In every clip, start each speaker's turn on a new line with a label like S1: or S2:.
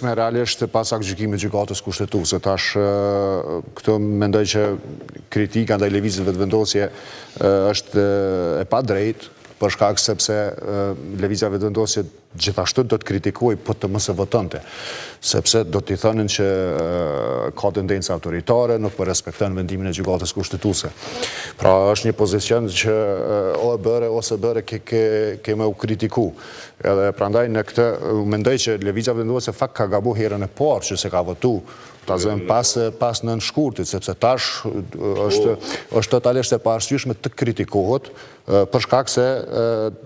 S1: Me realisht pas aktgjykimit Gjykatës Kushtetuese. Tash këtu mendoj që kritika ndaj Lëvizjes Vetëvendosje është e padrejtë, për shkak sepse Lëvizja Vetëvendosje gjithashtu do të kritikohej po të mos e votonte, sepse do t'i thonin që ka tendenca autoritare, nuk po respekton vendimin e Gjykatës Kushtetuese. Pra është një pozicion që o e bëre o s'e bëre ke ke ke me u kritiku. Edhe prandaj në këtë mendoj që Lëvizja Vetëvendosje fakt ka gabu herën e parë që s'e ka votu, ta zëmë pas pas 9 shkurtit, sepse tash është është totalisht e paarsyeshme të kritikohet për shkak se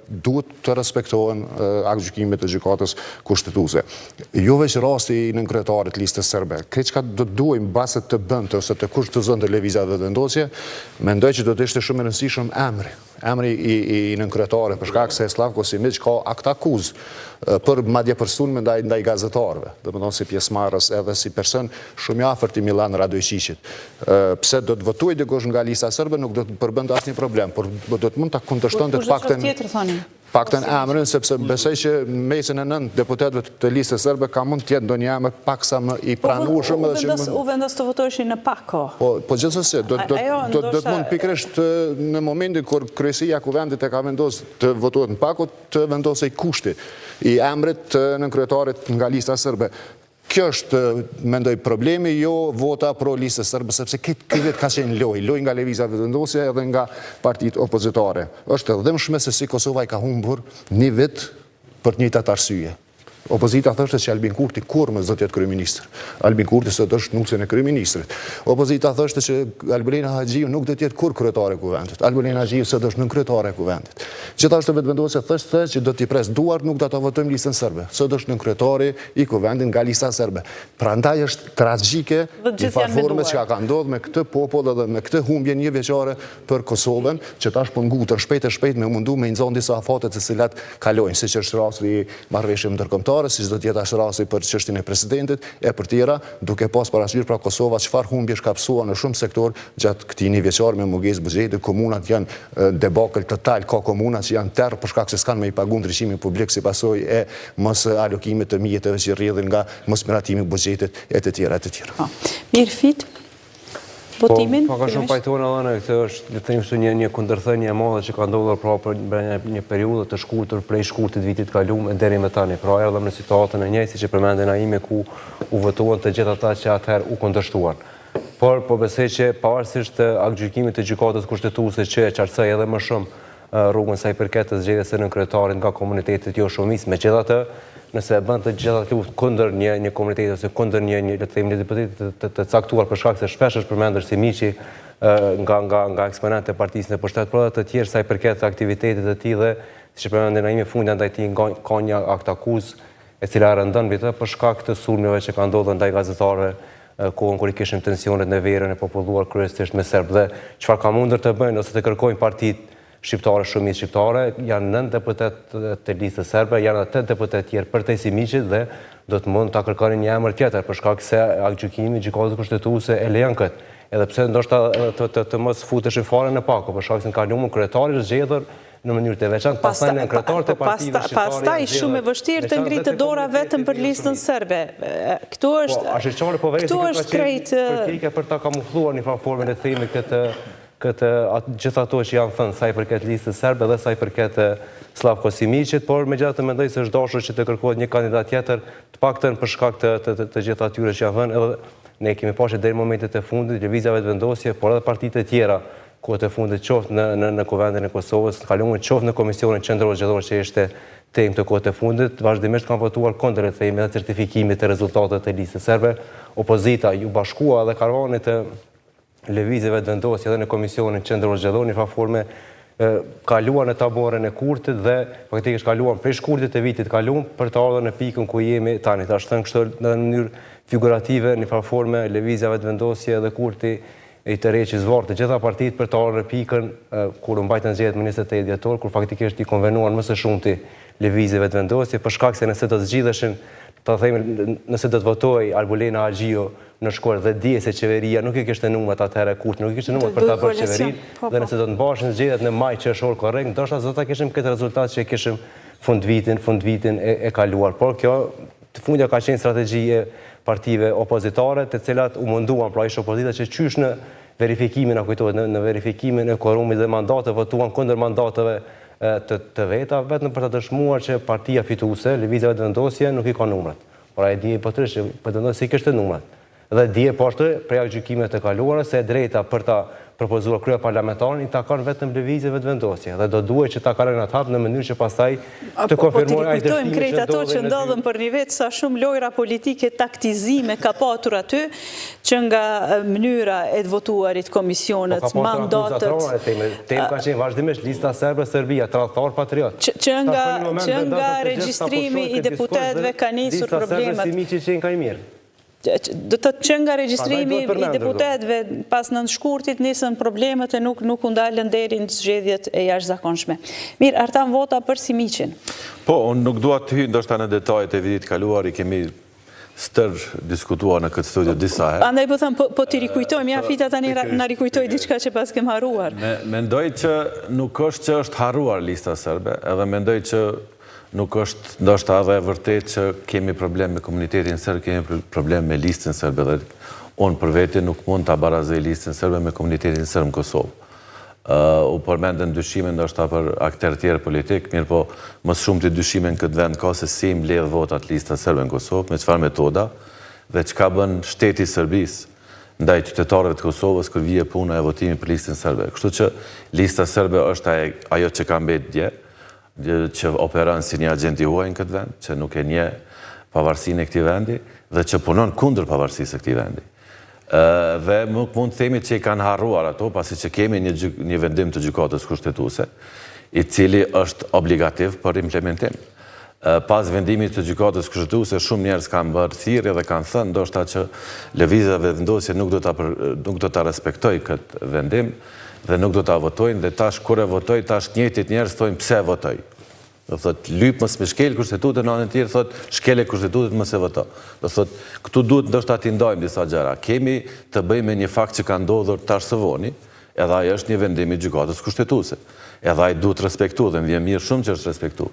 S1: duhet të respektohen aktgjykimet e Gjykatës Kushtetuese. Jo veç rasti i nënkryetarit të Listës Serbe, krejt çka do të duhej mbase të bënte ose të kushtëzonte Lëvizja Vetëvendosje, mendoj që do të ishte shumë i rëndësishëm emri. Emri i i nënkryetarit për shkak se Slavko Simiq ka aktakuzë për madje për sulme ndaj ndaj gazetarëve, domethënë si pjesëmarrës edhe si person shumë i afërt i Millan Radoiçiqit. Pse do të votohej dikush nga Lista Serbe nuk do të përbënte asnjë problem, por do të mund ta kundërshtonte të paktën paktën emrin, sepse besoj që në mesin e 9 deputetëve të listës serbe ka mund të jetë ndonjë emër paksa më i
S2: po,
S1: pranueshëm
S2: edhe që mund... U vendos të votoheshin në pako.
S1: Po, po gjithsesi, do do do do të mund pikërisht në momentin kur kryesia e Kuvendit e ka vendosur të votohet në pako, të vendosej kushti i emrit të nënkryetarit nga lista serbe. Kjo është, mendoj, problemi, jo vota pro listës serbe, sepse këtë ky vit ka qenë lojë, lojë nga Lëvizja Vetëvendosje edhe nga partitë opozitare. Është e dhimbshme se si Kosova i ka humbur një vit për të njëjtat arsye. Opozita thoshte që Albin Kurti kurrë më s'do të jetë kryeministër. Albin Kurti sot është n'ulësen e kryeministrit. Opozita thoshte që Albulena Haxhiu nuk do të jetë kurrë kryetare e Kuvendit. Albulena Haxhiu sot është nënkryetare e Kuvendit. Gjithashtu Vetëvendosja thoshte që do t'i pres duart, nuk do ta votojmë listën serbe. Sot është nënkryetari i Kuvendit nga lista serbe. Prandaj është tragjike në farë forme çka ka ndodhur me këtë popull edhe me këtë humbje njëvjeçare për Kosovën, që tash po nguten shpejt e shpejt me mundu me i nxonë disa afate të cilat kalojnë, siç është rasti i marrëveshjeve ndërkombëtare, siç do të jetë ashtu rasti për çështjen e presidentit e për tjera, duke pas parasysh pra Kosova çfarë humbjesh ka pësuar në shumë sektorë gjatë këtij njëvjeçari me mungesë buxheti, komunat janë debakël total, ka komuna që janë terr për shkak se s'kanë me i pagu ndriçimin publik si pasojë e mos alokimit të mjeteve që rrjedhin nga mosmiratimi i buxhetit e të tjera e të tjera.
S2: Po. Mirë
S3: Po, votimin. Po, pak a shumë pajtohem edhe në këtë është, le të themi kështu, një një kundërthënie e madhe që ka ndodhur pra për brenda një periudhe të shkurtër prej shkurtit vitit të kaluar e deri më tani. Pra erdhëm në situatën e njëjtë siç e përmende Naimi ku u votuan të gjithë ata që atëherë u kundërshtuan. Por, po besoj që pavarësisht aktgjykimit të Gjykatës Kushtetuese që e qartësoi edhe më shumë rrugën sa i përket të zgjedhjes së nënkryetarit nga komunitetet jo shumicë, megjithatë, nëse e bën të gjithë atë luftë kundër një një komuniteti ose kundër një një le të themi një deputeti të, të, të caktuar për shkak se shpesh është përmendur Simiqi nga nga nga eksponentët e partisë në pushtet, por edhe të tjerë sa i përket aktivitetit të tij dhe siç e përmendi Naimi fundja ndaj tij ka një aktakuzë e cila rëndon mbi të për shkak të sulmeve që kanë ndodhur ndaj gazetarëve kohën kur i kishim tensionet në veriun e populluar kryesisht me serbë dhe çfarë ka mundur të bëjnë ose të kërkojnë partitë shqiptare shumicë shqiptare janë 9 deputetë të listës serbe janë edhe 8 deputetë tjerë përtej Simiqit dhe do të mund ta kërkonin një emër tjetër për shkak se aktgjykimi i Gjykatës Kushtetuese e lejon këtë edhe pse ndoshta të, të, të mos futeshin fare në pako për shkak se në kalumen kryetari është zgjedhur në mënyrë të veçantë, pastaj nënkryetarët e
S2: po,
S3: partive shqiptare
S2: Pastaj shumë e vështirë të ngritet dora vetëm për listën serbe. Këtu
S3: po,
S2: është
S3: ashiqare po
S2: këtu është krejt
S3: përpjekje për ta kamufluar një farë forme le të themi këtë këtë gjithë ato që janë thënë sa i përket listës serbe dhe sa i përket Slavko Simiqit, por megjithatë mendoj se është dashur që të kërkohet një kandidat tjetër, të paktën për shkak të të, të, të gjithë atyre që janë thënë, edhe ne kemi parë që deri në momentet e fundit Lëvizja Vetëvendosje, por edhe partitë e tjera kohët e fundit qoftë në në në Kuvendin e Kosovës, në kalumen qoftë në Komisionin Qendror Zgjedhor që ishte temë këto kohët e fundit, vazhdimisht kanë votuar kundër le të themi edhe certifikimit të rezultateve të listës serbe. Opozita iu bashkua edhe karvanit të Lëvizjes Vetëvendosje edhe në Komisionin Qendror Zgjedhor në një farë forme kaluan në taborin e Kurtit dhe faktikisht kaluan prej shkurtit të vitit të kaluar për të ardhur në pikën ku jemi tani. Tash thënë kështu në mënyrë figurative, në një farë forme Lëvizja Vetëvendosje dhe Kurti i tërheqi zvarrë të gjitha partitë për të ardhur në pikën kur u mbajtën zgjedhjet më 28 dhjetor, kur faktikisht i konvenuan më së shumti Lëvizjes Vetëvendosje, për shkak se nëse do të zgjidheshin, ta themi, nëse do të votohej Albulena Haxhiu në shkurt dhe dihej se qeveria nuk i kishte numrat atëherë, Kurti nuk i kishte numrat për ta bërë qeverinë, po, dhe po. nëse do të mbaheshin zgjedhjet në maj, qershor, korrik, ndoshta s'do ta kishim këtë rezultat që e kishim fundvitin, fundvitin e, e kaluar. Por kjo Fundja ka qenë strategji e partive opozitare, të cilat u munduan, pra ish opozita që qysh në verifikimin, na kujtohet, në, në verifikimin e kuorumit dhe mandateve, votuan kundër mandateve të, të veta, vetëm për të dëshmuar që partia fituese, Lëvizja Vetëvendosje, nuk i ka numrat. Por e dihej botërisht që Vetëvendosje s'i kishte numrat. Dhe dihej po ashtu prej aktgjykimeve të kaluara se e drejta për ta propozuar kryeparlamentarin i takon vetëm Lëvizjes Vetëvendosje dhe do duhej që ta kalojnë atë hap në mënyrë që pastaj të
S2: Po t'i
S3: konfirmohej ai
S2: rikujtojmë
S3: dështimi
S2: krejt
S3: që
S2: ato
S3: ndodhi
S2: që
S3: në dy
S2: ndodhën për një vit, sa shumë lojra politike, taktizime ka patur aty, që nga mënyra e të votuarit,
S3: Po ka
S2: komisionet,
S3: pasur akuza të
S2: mandatet,
S3: rënda, e themi, temë ka qenë vazhdimisht lista serbe Serbia, tradhtar patriot.
S2: që, që
S3: Tash
S2: nga
S3: për një moment
S2: që nga
S3: vendosën të gjithë ta
S2: regjistrimi
S3: pushojnë
S2: i
S3: këtë diskurs dhe
S2: deputetëve ka nisur
S3: lista serbe
S2: problemet.
S3: Simiqi qenë ka i mirë.
S2: Do të thotë që nga
S3: Prandaj
S2: regjistrimi
S3: duhet
S2: i
S3: përmendur këto.
S2: deputetëve pas 9 shkurtit nisën problemet e nuk nuk u ndalën deri në zgjedhjet e jashtëzakonshme. Mirë, Artan vota për Simiqin.
S4: Po, unë nuk dua të hyj ndoshta në detajet e vitit kaluar, i kemi stër diskutuar në këtë studio disa herë.
S2: Andaj po them, po, po t'i rikujtojmë, ja Fita tani ra-
S4: Pikërisht,
S2: na rikujtoi
S4: pikërisht.
S2: diçka që pas kem harruar.
S4: Me, mendoj që nuk është që është harruar lista serbe, edhe mendoj që nuk është ndoshta edhe e vërtet që kemi problem me komunitetin serb, kemi pro- problem me listën serbe dhe unë për vete nuk mund ta barazoj listën serbe me komunitetin serb në Kosovë. Uh, u përmendën dyshime ndoshta për akterë tjerë politik, mirë po më së shumti dyshime në këtë vend ka se si mbledh votat lista serbe në Kosovë, me çfarë metoda dhe çka bën shteti i Serbisë ndaj qytetarëve të Kosovës kur vije puna e votimit për listën serbe. Kështu që lista serbe është ajo ajo që ka mbet dje, që operon si një agent i huaj në këtë vend, që nuk e njeh pavarësinë e këtij vendi dhe që punon kundër pavarësisë së këtij vendi. Ë, dhe nuk mund të themi që i kanë harruar ato, pasi që kemi një, gjyk, një vendim të gjykatës kushtetuese, i cili është obligativ për implementim. Ë, Pas vendimit të gjykatës kushtetuese, shumë njerëz kanë bërë thirrje dhe kanë thënë ndoshta që Lëvizja Vetëvendosje nuk do ta për, nuk do ta respektoj këtë vendim dhe nuk do ta votojnë dhe tash kur e votoj, tash të njëjtit njerëz thonë pse e votoj. Do thot lyp mos me shkel kushtetutën, në anën tjetër thot shkele kushtetutën mos e voto. Do thot këtu duhet ndoshta t'i ndajmë disa gjëra. Kemi të bëjmë me një fakt që ka ndodhur tash së voni, edhe ai është një vendim i gjykatës kushtetuese. Edhe ai duhet respektu dhe më vjen mirë shumë që është respektu.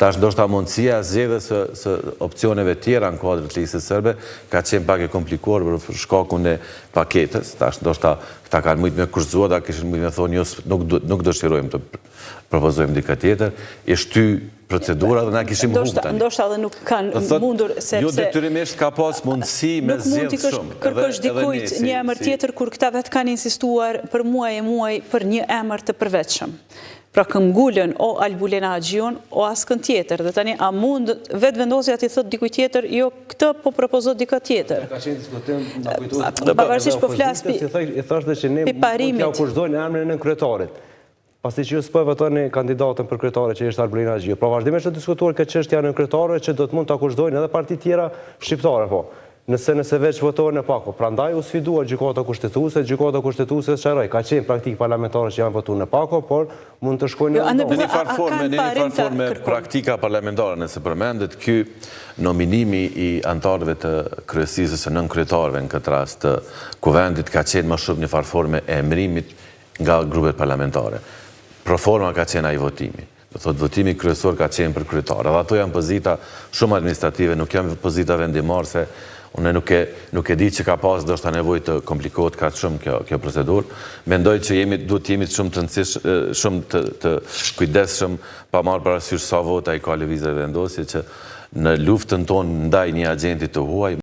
S4: Tash ndoshta mundësia e zgjedhjes së, së opsioneve tjera në kuadër të listës serbe ka qenë pak e komplikuar për shkakun e paketës. Tash ndoshta këta kanë mujt me kushtëzua, ata kishin mujt me thonë jo, nuk nuk dëshirojmë të propozojmë dikë tjetër, i shty procedura dhe na kishim humb
S2: Ndoshta
S4: tani.
S2: ndoshta edhe nuk kanë
S4: Do thot,
S2: mundur
S4: Jo
S2: sepse
S4: detyrimisht ka pas mundësi me
S2: Nuk mund t'i
S4: zgjedh
S2: kërsh-
S4: shumë.
S2: kërkosh
S4: Edhe- edhe
S2: dikujt
S4: ne si-
S2: një emër
S4: si-
S2: tjetër kur këta vetë kanë insistuar për muaj e muaj për një emër të përveçëm. Pra këmbgulën o Albulena Haxhiun o askën tjetër. Dhe tani a mund Vetëvendosja t'i thot dikujt tjetër, jo këtë po propozo dikë tjetër.
S3: Ka qenë diskutim, na kujtohet.
S2: Pavarësisht po flas
S3: pi, i thashtë që ne
S2: pi
S3: mund t'ja
S2: parimit.
S3: kushtëzojnë emrin e nënkryetarit. Pasi që ju s'po e votoni kandidatën për kryetare që është Albulena Haxhiu. Pra vazhdimisht është diskutuar këtë çështja e nënkryetarëve që do të mund ta kushtëzojnë edhe parti tjera shqiptare, po. Nëse nëse veç votohen në pako. Prandaj u sfidua gjykata kushtetuese, gjykata kushtetuese sqaroi, ka qenë praktikë parlamentare që janë votuar në pako, por mund të shkojnë
S2: Jo,
S3: në
S2: ande
S4: Në një
S2: A- a
S4: farë forme,
S2: kanë
S4: në një farë
S2: parim ta
S4: forme
S2: kërkojnë?
S4: praktika parlamentare, nëse përmendet, ky nominimi i antarëve të kryesisë ose nënkryetarëve në këtë rast të kuvendit ka qenë më shumë një farë forme e emërimit nga grupet parlamentare. Pro forma ka qenë ai votimi. Do thotë votimi kryesor ka qenë për kryetar. Edhe ato janë pozita shumë administrative, nuk janë pozita vendimarrëse. Unë nuk e nuk e di që ka pas ndoshta nevojë të komplikohet kaq shumë kjo kjo procedurë. Mendoj që jemi duhet të jemi shumë të rëndësish, shumë të, të kujdesshëm pa marrë parasysh sa vota i ka Lëvizja Vetëvendosje që në luftën tonë ndaj një agenti të huaj.